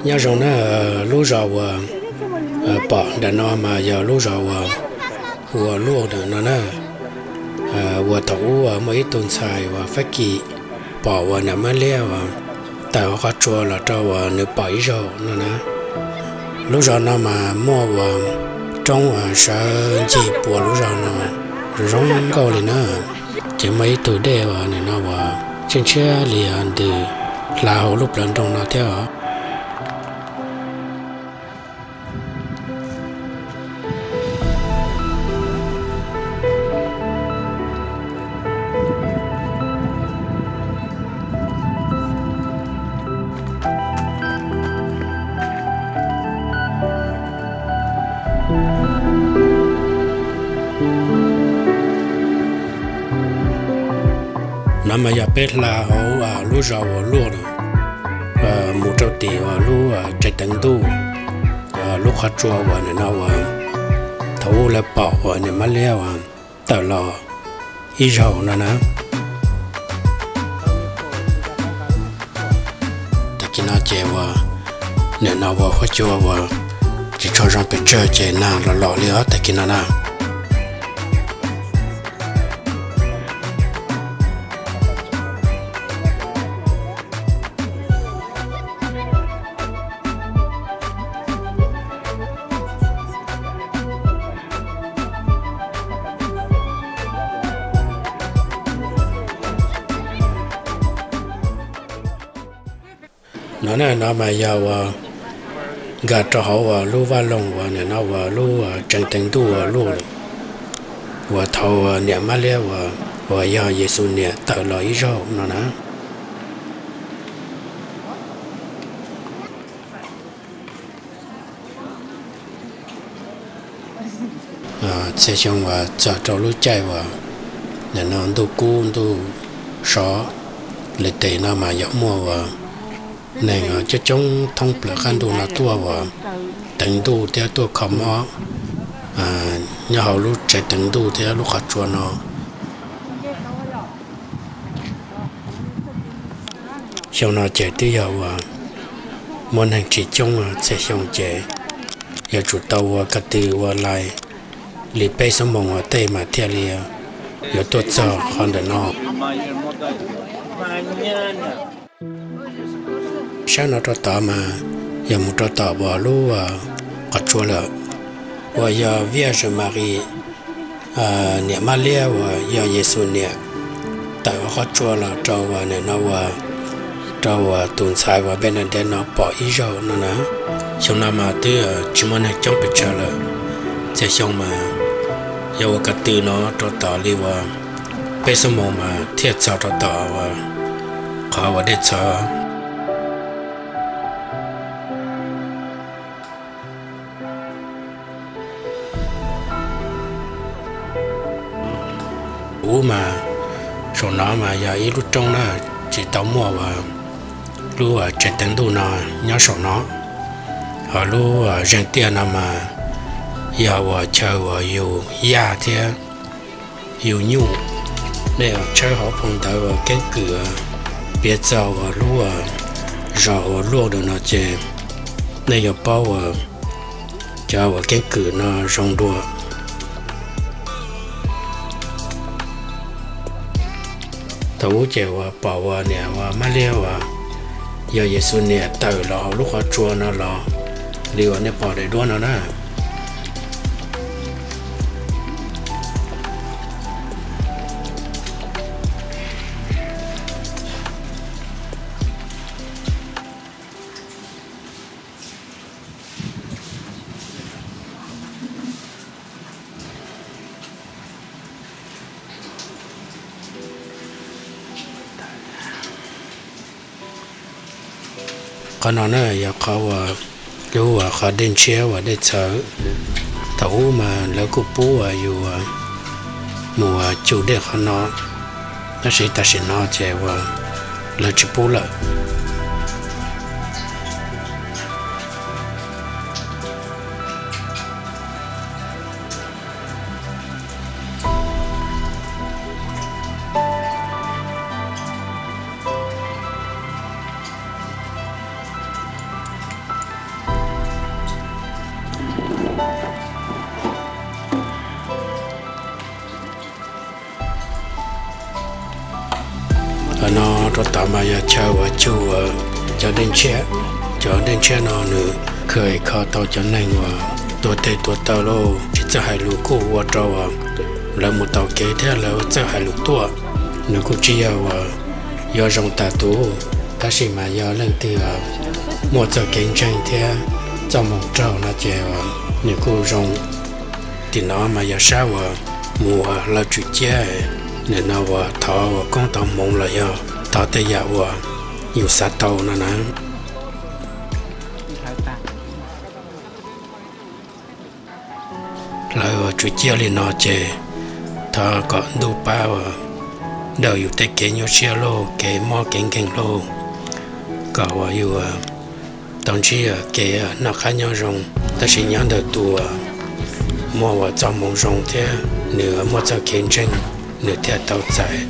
Nyob zoo na, lub zos uas pom ntawm no mas yog lub zos uas, uas luaj ntawm no na, uas thaum ub uas muaj ib tug ntxhais uas Fab Kis pom uas niam Mab Liab uas tawm hauv qhov tsua los rau uas nws pom ib zaug no na. Lub zos no mas muaj uas roob sawv ncig puas lub zos no zoo zoo nkauj li na. Ces muaj ib tug dej uas nim no uas tshiab ntshiab li ntws hla hauv lub plawv nroog no thiab os. No mas yog peb hla hauv lub zos uas luaj mus rau tim uas lub tsev teev ntuj, lub qhov tsua uas nim no uas thaum ub lawv pom uas niam Mab Liab uas tawm los ib zaug no na. Tag kis no ces uas nim no uas huab cua uas tsis tshua zoo pes tsawg ces nag los los li os tag kis no na. No na, no mas yog uas nkag rau hauv uas lub vaj loog uas nim no uas lub tsev teev ntuj uas luaj lawm, uas thaum uas niam Mab Liab uas, uas yog Yexus niam tawm los ib zaug no na. Txhia xyoo uas txog rau lub caij uas nim no ntuj kub ntuj sov li tes no mas yog muaj uas neeg coob coob thoob plaws qab ntuj no tuaj uas teev ntuj thiab tuaj kho mob nyob hauv lub tsev teev ntuj thiab lub qhov tsua no. Xyoo no ces twb yog uas muaj neeg tsis coob, txhia xyoo ces yuav tsum tau ua ko tw ua line li peb xuab moos ua tej mas thiaj li yuav tuaj txog qhov ntawm no. Sab no rau tod mas yog mus rau tom uas lub qhov tsua lawm, uas yog Virgin Mary, niam Mab Liab uas yog Yexus niam tawm hauv qhov tsua los rau uas nim no uas rau uas tus ntxhais uas Bernadette no pom ib zaug no na. Xyoo no mas twb tsis muaj neeg coob pes tsawg lawm, txhia xyoo mas yog ua ko tw no rau tom li uas peb xuab moos mas thiaj txog rau tom uas qhov uas dej txhawv. Ub mas saum no mas yog ib lub roob na, tsis tau muaj uas lub tsev teev ntuj no nyob saum no. Ho lub zeeg tiaj no mas yog uas chaw uas yug yaj thiab yug nyuj. Nej tshawb hauv phau ntawv uas keeb kwm piav txog uas lub zos uas luaj no ces nej yuav paub uas cov uas keeb kwm no zoo dua. Thaum ub ces uas pom uas niam uas Mab Liab uas yog Yexus niam tawm los hauv lub qhov tsua no los li uas nej pom daim duab no na. Qhov no na yog qhov uas lub uas qhov dej ntshiab uas dej txhawv. Thaum ub mas lawv kuj pub uas yus mus cug dej qhov no, tab sis tam sim no ces uas lawv tsis pub lawm. Rau tom mas yog chaw uas cug uas cov dej ntshiab. Cov dej ntshiab no nws khaws kho tau cov neeg uas tuag tes tuag taw lauj, tsis txawj hais lus kuj ua rau uas lawv mus taus kev thiab lawv txawj hais lus tuaj. Nws kuj tsis yog uas yuav zoo tas tus, tab sis mas yog leej twg muaj txoj kev ntseeg thiab txoj moo raug no ces nws kuj zoo. Tim no mas yog sab uas mus ua Lav Tswv Ciab, nim no uas thov uas koob thov hmoov los yog thov tej yam uas yus xav tau no na. Hlawv uas tswv ciab li no ces thov kom ntuj pab uas daws yus tej kev nyuaj siab lauj, kev mob kev nkeeg lauj, kom uas yus tau ntsib kev noj qab nyob zoo. Tab sis nyob ntawm tus uas muaj uas txoj hmoov zoo thiab nws muaj txoj kev ntseeg, nws thiaj tau txais.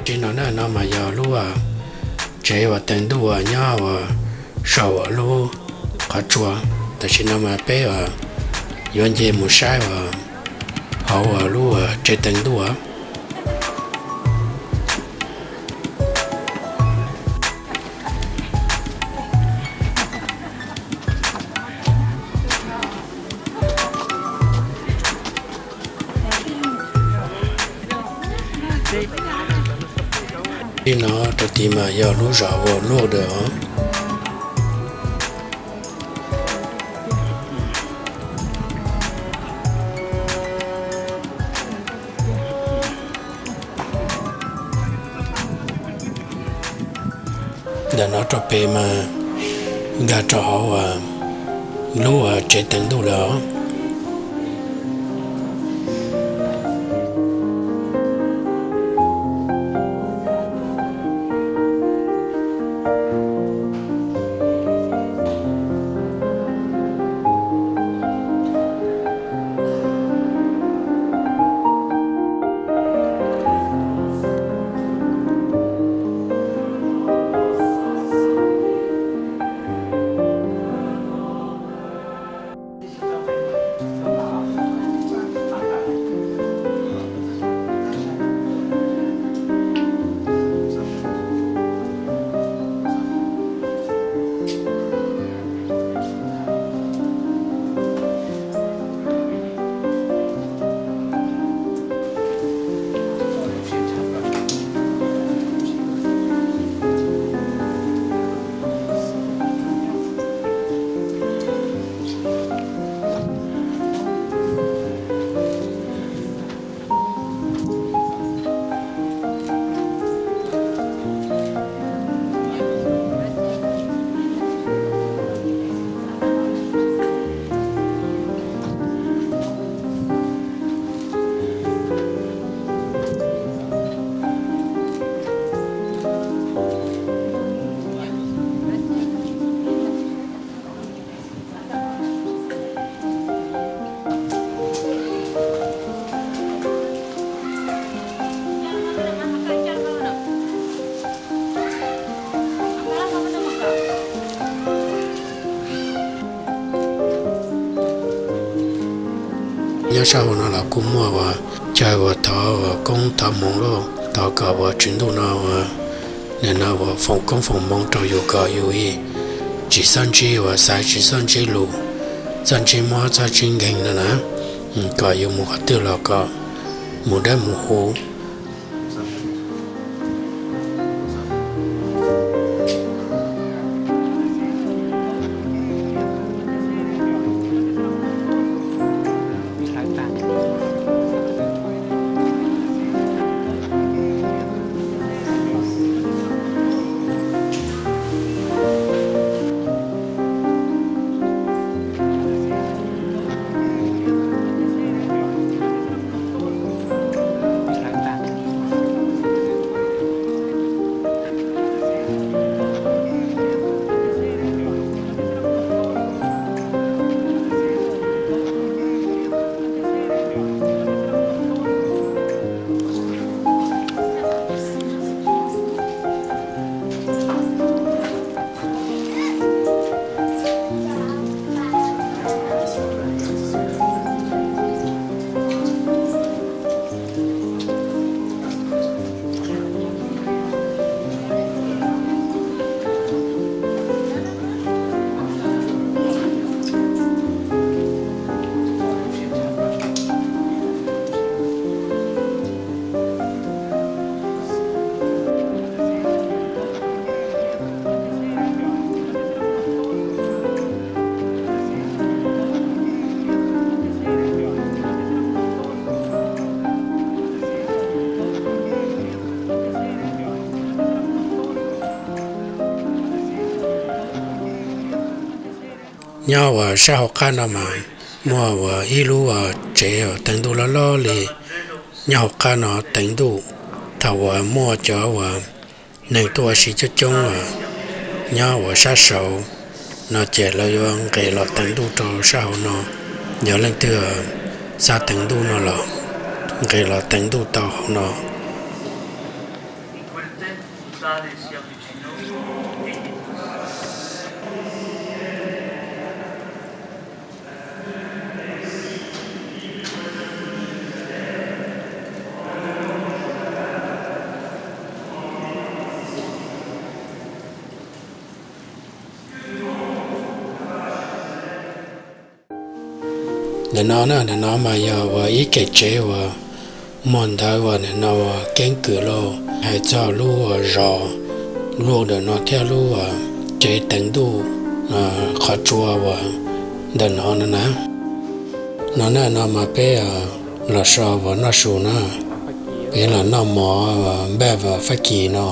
Tsis no na, no mas yog lub tsev uas teev ntuj uas nyob uas saum uas lub qhov tsua. Tam sim no mas peb uas yuav nce mus saib uas hauv uas lub tsev teev ntuj. Li no rau tid mas yog lub zos uas luaj dawm os. Ntawm no rau pem mas nkag rau hauv lub tsev teev ntuj lawm os. Nyob sab hauv no los kuj muaj uas chaw uas thov uas koob thov hmoov lauj, thov kom uas tswv ntuj no uas nim no uas foom koob foom hmoov rau yus kom yus tsis txhob ntsib uas xaiv, tsis txhob ntsib lus, txhob ntsib mob txhob ntsib nkeeg no na, kom yus mus qhov twg los kom mus dawb mus huv. Nyob uas sab hauv qab no mas muaj uas ib lub uas tsev uas teev ntuj loj loj li nyob hauv qab no teev ntuj. Thaum uas muaj cov uas neeg tuaj ua si coob coob uas nyob uas sab saud no ces lawv yuav nqes los teev ntuj rau sab hauv no. Yog leej twg xav teev ntuj no los nqes los teev ntuj tau hauv no. Ntawm no na, ntawm no mas yog uas ib kem tsev uas muag ntawv uas ntawm no uas keeb kwm lauj, hais txog lub uas zos luaj ntawm no thiab lub uas tsev teev ntuj qhov tsua uas ntawm no no na. No na, no mas peb los so uas noj su na, peb los noj mov npaj uas Fab Kis no.